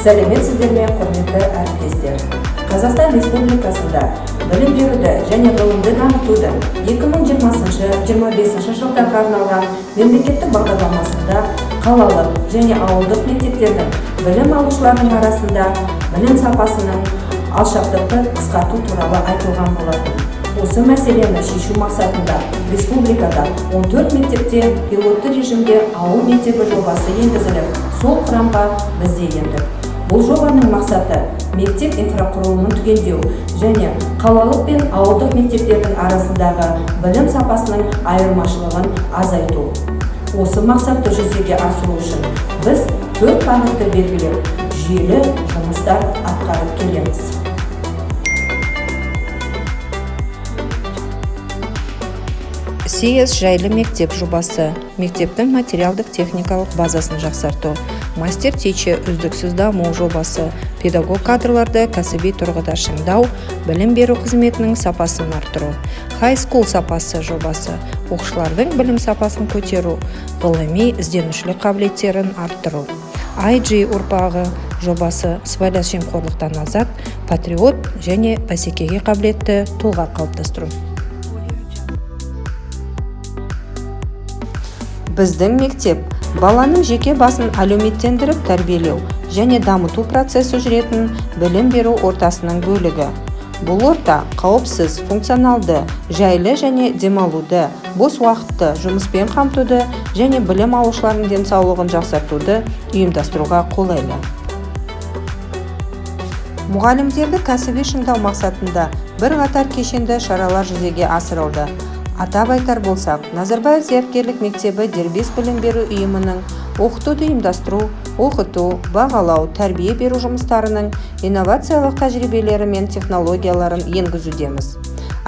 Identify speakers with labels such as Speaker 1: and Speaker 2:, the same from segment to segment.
Speaker 1: Сәлеметсіздер ме, құрметті әріптестер! Қазақстан Республикасында білім беруді және ғылымды дамытудың 2020-25 жылдарға арналған мемлекеттік бағдарламасында қалалық және ауылдық мектептердің білім алушыларының арасында білім сапасының алшақтықты қысқарту туралы айтылған болатын. Осы мәселені шешу мақсатында республикада 14 мектепте пилотты режимде «Ауыл мектебі» жобасы енгізіліп, сол құрамға біз де ендік. Бұл жобаның мақсаты – мектеп инфрақұрылымын түгендеу және қалалық пен ауылдық мектептердің арасындағы білім сапасының айырмашылығын азайту. Осы мақсатты жүзеге асыру үшін біз төрт бағытты белгілеп, жүйелі жұмыстар атқарып келеміз. CS «Жайлы мектеп» жобасы – мектептің материалдық техникалық базасын жақсарту. Мастер Тичер үздіксіз даму жобасы – педагог кадрларды кәсіби тұрғыда шыңдау, білім беру қызметінің сапасын арттыру. High School сапасы жобасы – оқушылардың білім сапасын көтеру, ғылыми ізденушілік қабілеттерін арттыру. IG ұрпағы жобасы – сыбайлас жемқорлықтан азат, патриот және бәсекеге қабілетті тұлға қалыптастыру. Біздің мектеп – баланың жеке басын әлеуметтендіріп тәрбиелеу және дамыту процесі жүретін білім беру ортасының бөлігі. Бұл орта қауіпсіз, функционалды, жайлы және демалуды, бос уақытты жұмыспен қамтуды және білім алушылардың денсаулығын жақсартуды ұйымдастыруға қолайлы. Мұғалімдерді кәсіби шыңдау мақсатында бірқатар кешенді шаралар жүзеге асырылды. Атап айтар болсақ, Назарбаев зияткерлік мектебі дербес білім беру ұйымының оқытуды ұйымдастыру, оқыту, бағалау, тәрбие беру жұмыстарының инновациялық тәжірибелері мен технологияларын енгізудеміз.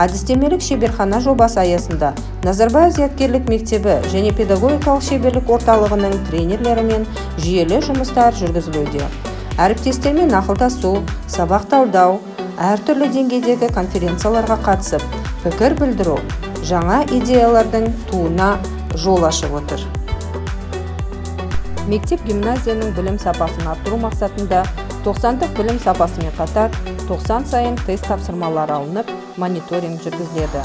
Speaker 1: Әдістемелік шеберхана жобасы аясында Назарбаев зияткерлік мектебі және педагогикалық шеберлік орталығының тренерлерімен жүйелі жұмыстар жүргізілуде. Әріптестермен ақылдасу, сабақ талдау, әртүрлі деңгейдегі конференцияларға қатысып, пікір білдіру жаңа идеялардың тууына жол ашып отыр. Мектеп гимназияның білім сапасын арттыру мақсатында 90-дық білім сапасымен қатар 90 сайын тест тапсырмалары алынып, мониторинг жүргізіледі.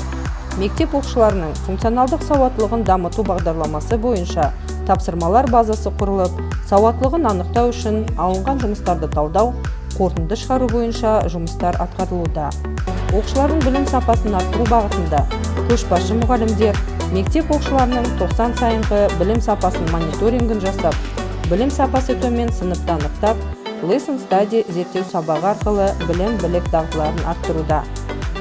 Speaker 1: Мектеп оқушыларының функционалдық сауаттылығын дамыту бағдарламасы бойынша тапсырмалар базасы құрылып, сауаттылығын анықтау үшін алынған жұмыстарды талдау, қорытынды шығару бойынша жұмыстар атқарылуда. Оқушылардың білім сапасын арттыру бағытында көшбасшы мұғалімдер мектеп оқушыларының 90 сайынғы білім сапасын мониторингін жасап, білім сапасы төмен сыныпты анықтап, Lesson Study зерттеу сабағы арқылы білім білік дағдыларын арттыруда.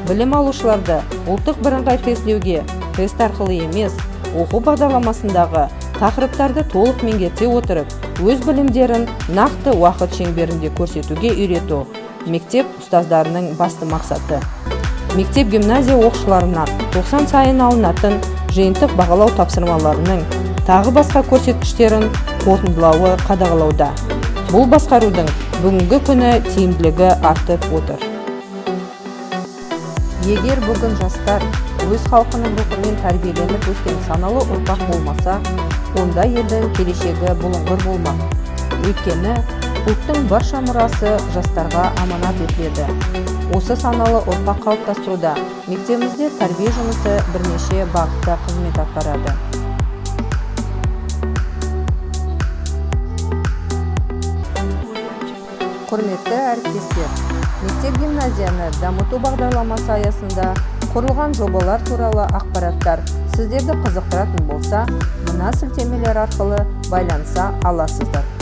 Speaker 1: Білім алушыларды ұлттық бірыңғай тестілеуге тест арқылы емес, оқу бағдарламасындағы тақырыптарды толық меңгерте отырып, өз білімдерін нақты уақыт шеңберінде көрсетуге үйрету – мектеп ұстаздарының басты мақсаты. Мектеп гимназия оқушыларынан 90 сайын алынатын жиынтық бағалау тапсырмаларының тағы басқа көрсеткіштерін қорытындылауы қадағалауда. Бұл басқарудың бүгінгі күні тиімділігі артып отыр. Егер бүгін жастар өз халқының рухымен тәрбиеленіп өскен саналы ұрпақ болмаса, онда елдің келешегі бұлыңғыр болмақ. Өйткені ұлттың барша мұрасы жастарға аманат етіледі. Осы саналы ұрпақ қалыптастыруда мектебімізде тәрбие жұмысы бірнеше бағытта қызмет атқарады. Құрметті әріптестер, мектеп гимназияны дамыту бағдарламасы аясында құрылған жобалар туралы ақпараттар сіздерді қызықтыратын болса, мына сілтемелер арқылы байланыса аласыздар.